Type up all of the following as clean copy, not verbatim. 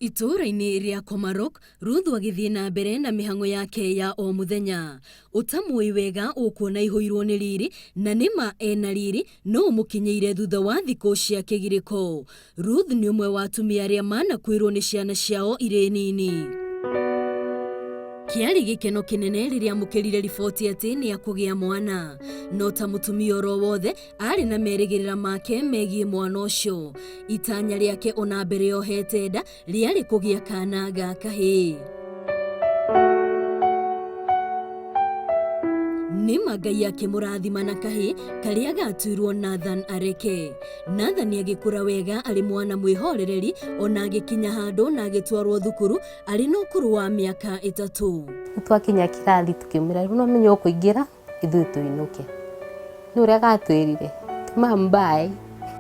Itũũra-inĩ rĩa Komarok, Ruthu agĩthiĩ na mbere na mĩhang'o yake ya o mũthenya. Ũtamũĩ wega ũkuona aihũirwo nĩ riri, na nĩ ma ena riri, no ũmũkinyĩire thutha wa thikũ cia kĩgirĩko. Ruth nĩ ũmwe wa atumia arĩa manakuĩrwo nĩ ciana ciao irĩ nini. Kĩarĩ gĩkeno kĩnene rĩrĩa amũkĩrire riboti atĩ nĩ akũgĩa mwana. No ta mũtumia oro wothe, Aarĩ na merĩgĩrĩra make megiĩ mwana ũcio. Itanya rĩake ona mbere yohete nda rĩarĩ kũgĩa kana ga kahĩĩ. Nĩma Ngai akĩmũrathima na kahĩĩ karĩa gatuirwo Nathan Areke. Nathan agĩkũra wega arĩ mwana mwĩhorereri ona agĩkinya handũ na agĩtwarwo thukuru arĩ na ũkũrũ wa mĩaka 3. Twakinya kĩrathi tũkĩmwĩra rĩu no menye ũkũingĩra ithuĩ tũinũke. Nĩ ũrĩa gatwĩrire, mum bye.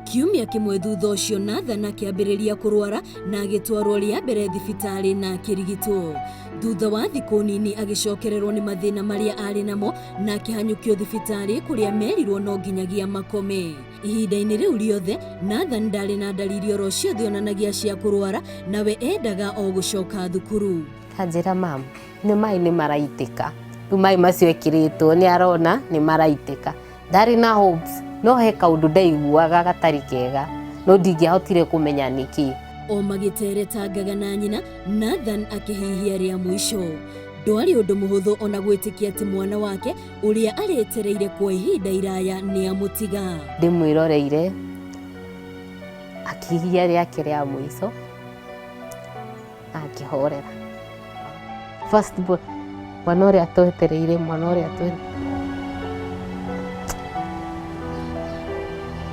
Kiumia kĩmwe thutha ũcio Nathan akĩambĩrĩria kũrwara na agĩtwarwo rĩa mbere thibitarĩ na akĩrigitwo. Thutha wa thikũ nini agĩcokererwo nĩ mathĩna marĩa arĩ namo na akĩhanyũkio thibitarĩ kũrĩa merirwo no nginyagia makome. Ihinda-inĩ rĩu rĩothe Nathan ndarĩ na ndariri oro ciothe onanagia cia kũrwara nawe endaga o gũcoka thukuru. Anjĩra mum, nĩ maĩ nĩ maraitĩka. Rĩu maĩ macio ekĩrĩtwo nĩ arona nĩ maraitĩka. Ndarĩ na hopes, no he kaũndũ ndaiguaga gatarĩ kega, no ndingĩahotire kũmenya nĩkĩ. O magĩteretangaga na nyina, Nathan akĩhihia rĩa mũico. Ndwarĩ ũndũ mũhũthũ ona gwĩtĩkia atĩ mwana wake ũrĩa aretereire kwa ihinda iraya nĩ amũtiga. Ndĩmwĩroreire akĩhihia rĩake rĩa mũico. Akĩhorera. First born, mwana ũrĩa twetereire, mwana ũrĩa twe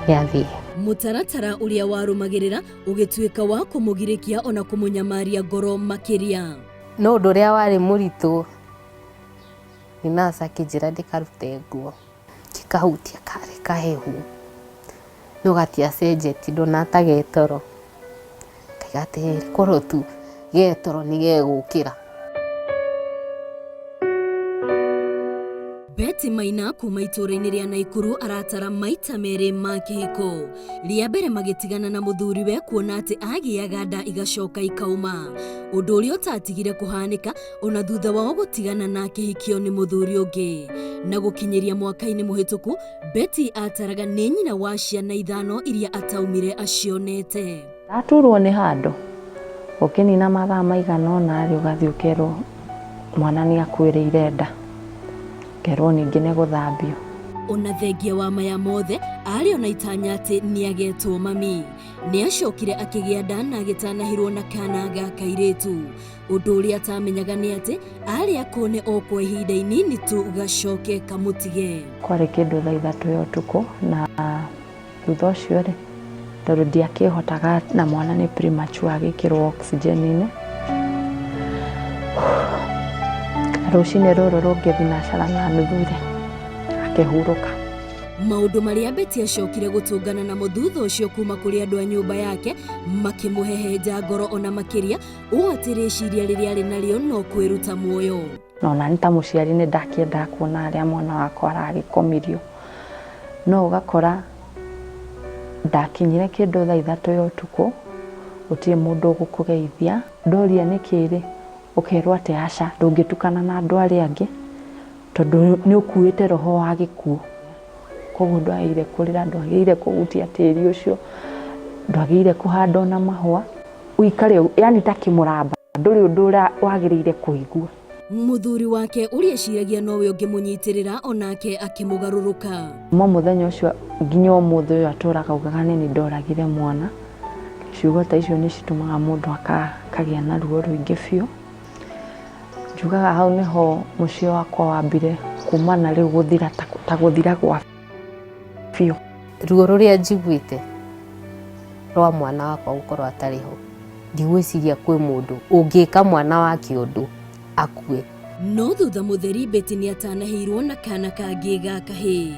nĩathiĩ. Mũtaratara ũrĩa warũmagĩrĩra ũgĩtuĩka wa kũmũgirĩkia ona kũmũnyamaria ngoro makĩria. No ũndũ ũrĩa warĩ mũritũ nĩ nurse akĩnjĩra ndĩkarute nguo, ngĩkahutia karĩ kahehu no gatiacenjetie ndona ta ge toro. Ngaiga atĩrĩrĩ, korwo tu ge toro nĩ gegũkĩra. Betty Maina kuma itũũra-inĩ rĩa Naikuru aratara maita merĩ ma kĩhiko. Rĩa mbere magĩtigana na mũthuriwe kuona atĩ agĩaga nda igacoka ikauma. Ũndũ ũrĩa ũtatigire kũhanĩka ona thutha wao gũtigana na akĩhikio nĩ mũthuri ũngĩ. Na gũkinyĩria mwaka-inĩ mũhĩtũku, Betty ataraga nĩ nyina wa ciana 5 iria ataumire acionete. Ndaturwo nĩ handũ, ũkĩnina mathaa maigana ũna rĩ, ũgathiĩ ũkerwo mwana nĩ akuĩrĩire nda, ũkerwo ningĩ nĩ gũthambio. Ona thengia wa maya mothe, arĩ ona itanya atĩ nĩ agetwo mami. Nĩ acokire akĩgĩa nda na agĩtanahĩrwo na kana ga kairĩtu. Ũndũ ũrĩa atamenyaga nĩ atĩ arĩ akone o kwa ihinda inini tu gacoke kamũtige. Kwarĩ kĩndũ thaa 3 ya ũtukũ na thutha ũcio rĩ, tondũ ndiakĩhotaga na mwana nĩ premature agĩkĩrwo oxygen-inĩ. Rũcinĩ rũrũ rũngĩ thinacara na nuthu rĩ, akĩhurũka. Maũndũ marĩa Betty acokire gũtũngana namo thutha ũcio kuma kũrĩ andũ a nyũmba yake makĩmũhehenja ngoro ona makĩria ũũ atĩ rĩciria rĩrĩa arĩ narĩo no kwĩruta muoyo. Na ona nĩ ta mũciari nĩ ndakĩendaga kuona harĩa mwana wakwa aragĩkomirio, no ũgakora ndakinyire kĩndũ thaa 3 ya ũtukũ, gũtirĩ mũndũ ũgũkũgeithia. Ndoria nĩkĩ rĩ, ũkerwo atĩ aca, ndũngĩtukana na andũ arĩa angĩ tondũ nĩ ũkuĩte roho wa gĩkuũ. Koguo ndwagĩrĩire kũrĩra, ndwagĩrĩire kũhutia tĩri ũcio, ndwagĩrĩire kũhanda ona mahũa, ũikare yani ta kĩmũramba, ndũrĩ ũndũ ũrĩa wagĩrĩire kũigua. Mũthuri wake ũrĩa eciragia nowe ũngĩmũnyitĩrĩra onake akĩmũgarũrũka. Kuma mũthenya ũcio nginya ũmũthĩ ũyũ atũraga augaga nĩ niĩ ndoragire mwana. Ciugo ta icio nĩ citũmaga mũndũ akagĩa na ruo rũingĩ biũ. Njugaga hau nĩho mũciĩ wakwa wambire kuma na rĩu gũthira ta gũthira gwa biũ. Ruo rũrĩa njiguĩte rwa mwana wakwa gũkorwo atarĩ ho, ndigwĩciria kwĩ mũndũ ũngĩka mwana wake ũndũ akue. No thutha mũtheri Betty nĩ atanahĩirwo na kana kangĩ ga kahĩĩ.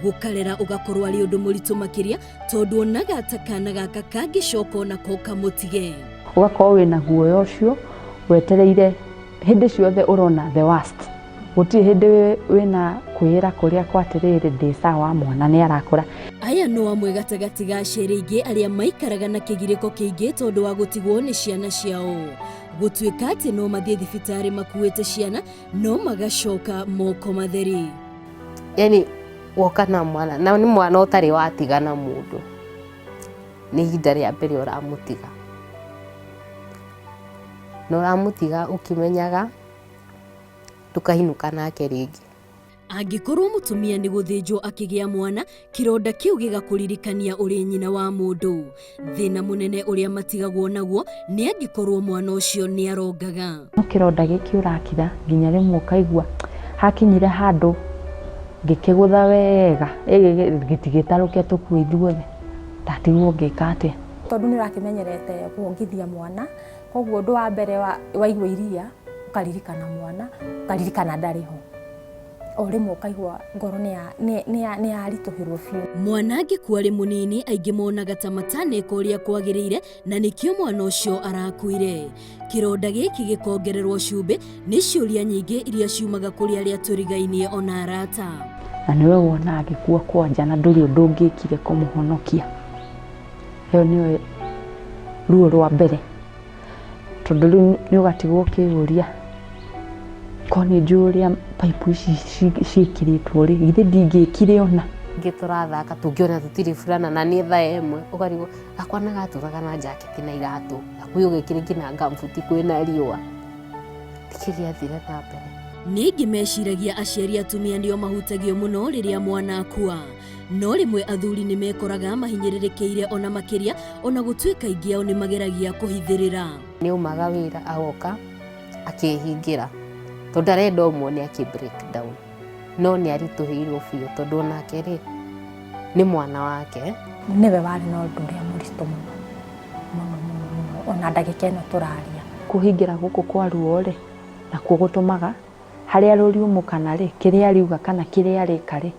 Gũkarera ũgakorwo arĩ ũndũ mũritũ makĩria tondũ onaga ta kana gaka kangĩcoka onako kamũtige. Ũgakorwo wĩna guoya ũcio wetereire hĩndĩ ciothe ũrona the worst. Gũtirĩ hĩndĩ wĩna kwĩra kũrĩa kwa atĩrĩrĩ ndĩ sawa, mwana nĩ arakũra. Aya no amwe gatagatĩ ga aciari aingĩ arĩa maikaraga na kĩgirĩko kĩingĩ tondũ wa gũtigwo nĩ ciana ciao. Gũtuĩka atĩ no mathiĩ thibitarĩ makuĩte ciana no magacoka moko matheri. Yani woka na mwana na nĩ mwana ũtarĩ watigana mũndũ, nĩ ihinda rĩa mbere ũramũtiga, na ũramũtiga ũkĩmenyaga ndũkainũka nake rĩngĩ. Angĩkorwo mũtumia nĩ gũthĩnjwo akĩgĩa mwana, kĩronda kĩu gĩgakũririkania ũrĩ nyina wa mũndũ. Thĩna mũnene ũrĩa matigagwo naguo nĩ angĩkorwo mwana ũcio nĩ arongaga. No kĩronda gĩkĩ ũrakira nginya rĩmwe ũkaigua hakinyire handũ ngĩkĩgũtha wega, gĩtigĩtarũke tũkue ithuothe, ndatigwo ngĩka atĩa. Tondũ nĩ ũrakĩmenyerete kuongithia mwana, koguo ũndũ wa mbere waigua iria ũkaririkana mwana, ũkaririkana ndarĩ ho. O rĩmwe ũkaigua ngoro nĩ yaritũhĩrwo biũ. Mwana angĩkua arĩ mũnini, aingĩ monaga ta mataneka ũrĩa kwagĩrĩire na nĩkĩo mwana ũcio arakuire. Kĩronda gĩkĩ gĩkongererwo cumbĩ nĩ ciũria nyingĩ iria ciumaga kũrĩ arĩa tũrigainie ona arata. Na nĩwe wona agĩkua kwanja na ndũrĩ ũndũ ũngĩkire kũmũhonokia. Ĩyo nĩyo ruo rwa mbere, tondũ rĩu nĩ ũgatigwo ũkĩyũria, korwo nĩ njũĩ ũrĩa pipe ici ciĩkĩrĩtwo rĩ, githĩ ndingĩkire ona. Ingĩ tũrathaka tũngĩona tũtirĩ burana na nĩ thaa ĩmwe, ũkarigwo gakwa na gatũraga na jaketi na iratũ, hakuhĩ ũgĩkĩre nginya gumboot kwĩna riũa, nĩkĩ gĩathire na mbere. Nĩ aingĩ meciragia aciari atumia nĩo mahutagio mũno rĩrĩa mwana akua, no rĩmwe athuri nĩ mekoraga mahinyĩrĩrĩkĩire ona makĩria, ona gũtuĩka aingĩ ao nĩ mageragia kũhithĩrĩra. Nĩ aumaga wĩra agoka akĩhingĩra tondũ arenda ũmuone akĩ break down, no nĩ aritũhĩirwo biũ tondũ onake rĩ nĩ mwana wake. Nĩwe warĩ na ũndũ ũrĩa mũritũ mũno mũno mũno mũno ona ndagĩka ĩno tũraria. Kũhingĩra gũkũ kwa ruo rĩ, nakuo gũtũmaga harĩa rũriumũkana rĩ, kĩrĩa riuga kana kĩrĩa rĩka rĩ,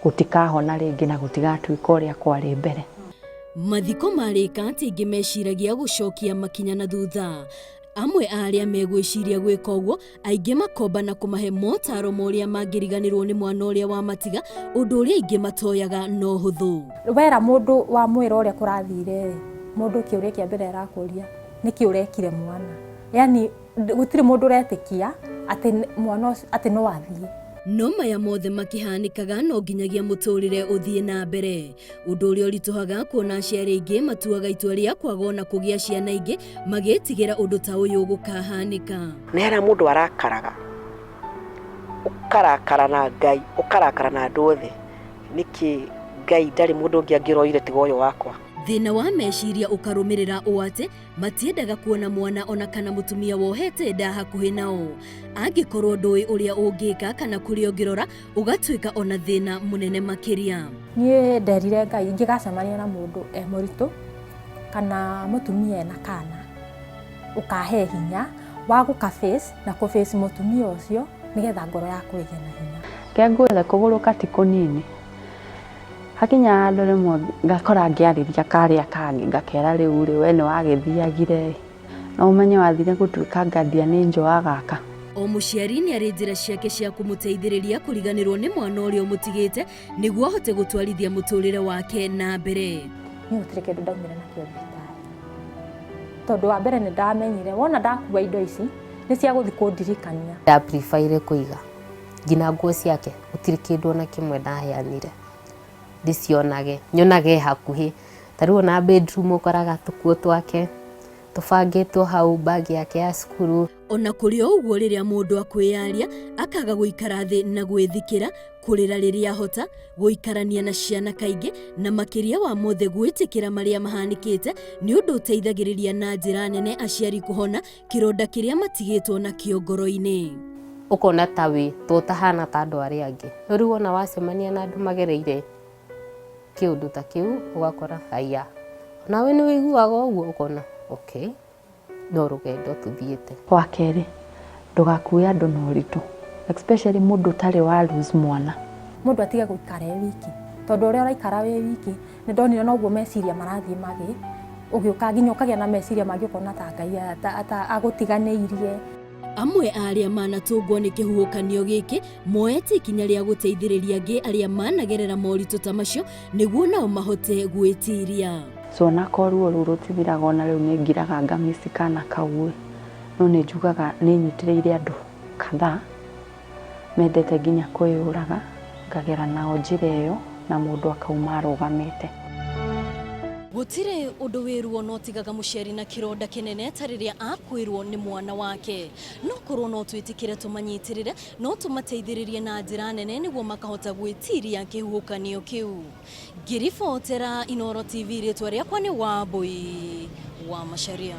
gũtikahona rĩngĩ na gũtigatuĩka ũrĩa kwarĩ mbere. Mathiko marĩka atĩ aingĩ meciragia gũcokia makinya na thutha. Amwe a arĩa megwĩciria gwĩka ũguo, aingĩ makomba na kũmahe motaro ma ũrĩa mangĩriganĩrwo nĩ mwana ũrĩa wamatiga, ũndũ ũrĩa aingĩ matoyaga no hũthũ. Wera mũndũ wamwĩra ũrĩa kũrathire rĩ, mũndũ kĩũria kĩa mbere arakũria nĩkĩ ũrekire mwana, yani gũtirĩ mũndũ ũretĩkia atĩ mwana ũcio atĩ no athiĩ. No maya mothe makĩhanĩkaga no nginyagia mũtũrĩre ũthiĩ na mbere. Ũndũ ũrĩa ũritũhaga kuona aciari aingĩ matuaga itua rĩa kwaga ona kũgĩa ciana ingĩ magĩtigĩra ũndũ ta ũyũ gũkahanĩka. Nĩ harĩa mũndũ arakaraga, ũkarakara na Ngai, ũkarakara na andũ othe, nĩkĩ Ngai ndarĩ mũndũ ũngĩ angĩroire tiga ũyũ wakwa. Thĩna wa meciria ũkarũmĩrĩra ũũ atĩ matiendaga kuona mwana ona kana mũtumia wohete nda hakuhĩ nao. Angĩkorwo ndũĩ ũrĩa ũngĩka kana kũrĩa ũngĩrora, ũgatuĩka ona thĩna mũnene makĩria. Niĩ nderire Ngai ingĩgacemania na mũndũ e mũritũ kana mũtumia ena kana, ũkahe hinya wa gũka face na kũ face mũtumia ũcio nĩgetha ngoro yakwa ĩgĩe na hinya. Reke ngwĩre kũgũrũka ti kũnini, hakinya handũ rĩmwe ngakora ngĩarĩria karĩa kangĩ ngakera rĩu rĩ we nĩ wagĩthiagire ĩ, no ũmenye wathire gũtuĩka guardian angel wa gaka. O mũciari nĩ arĩ njĩra ciake cia kũmũteithĩrĩria kũriganĩrwo nĩ mwana ũrĩa ũmũtigĩte nĩguo ahote gũtwarithia mũtũrĩre wake na mbere. Niĩ gũtirĩ kĩndũ ndaumire nakĩo thibitarĩ, tondũ wa mbere nĩ ndamenyire wona ndakua indo ici nĩ cia gũthiĩ kũndirikania. Nda prefer kũiga nginya nguo ciake, gũtirĩ kĩndũ ona kĩmwe ndaheanire ndĩcionage, nyonage hakuhĩ. Ta rĩu ona bedroom ũkoraga tũkuo twake tũbangĩtwo hau, bag yake ya cukuru. Ona kũrĩ o ũguo, rĩrĩa mũndũ akwĩyaria akaga gũikara thĩ na gwĩthikĩra, kũrĩra rĩrĩa ahota, gũikarania na ciana kaingĩ, na makĩria wa mothe gwĩtĩkĩra marĩa mahanĩkĩte, nĩ ũndũ ũteithagĩrĩria na njĩra nene aciari kũhona kĩronda kĩrĩa matigĩtwo nakĩo ngoro-inĩ. Ũkona ta wĩ ta ũtahana ta andũ arĩa angĩ, no rĩu wona wacemania na andũ magereire kĩũndũ ta kĩu, ũgakora haiya, onawe nĩ wĩiguaga ũguo, ũkona okay, no rũgendo tũthiĩte. Wa kerĩ, ndũgakue andũ na ũritũ, especially mũndũ ũtarĩ wa lose mwana. Mũndũ atige gũikara e wiki, tondũ ũrĩa ũraikara wĩ wiki nĩ ndonire noguo meciria marathiĩ magĩ ũgĩũka nginya ũkagĩa na meciria mangĩ, ũkona ta Ngai agũtiganĩirie. Amwe a arĩa manatũngwo nĩ kĩhuhũkanio gĩkĩ moete ikinya rĩa gũteithĩrĩria angĩ arĩa managerera moritũ ta macio nĩguo nao mahote gwĩtiria. So onakorwo ruo rũu rũtithiraga, ona rĩu nĩ ngiraga ngamici kana kau ĩ, no nĩ njugaga nĩ nyitĩrĩire andũ kadhaa mendete nginya kwĩyũraga, ngagera nao njĩra ĩyo na mũndũ akauma arũgamĩte. Gũtirĩ ũndũ wĩ ruo no tigaga mũciari na kĩronda kĩnene ta rĩrĩa akwĩrwo nĩ mwana wake. No korwo no twĩtĩkĩre tũmanyitĩrĩre, no tũmateithĩrĩrie na njĩra nene nĩguo makahota gwĩtiria kĩhuhũkanio kĩu. Ngĩribotera Inooro TV, rĩtwa rĩakwa nĩ Wambui wa Macharia.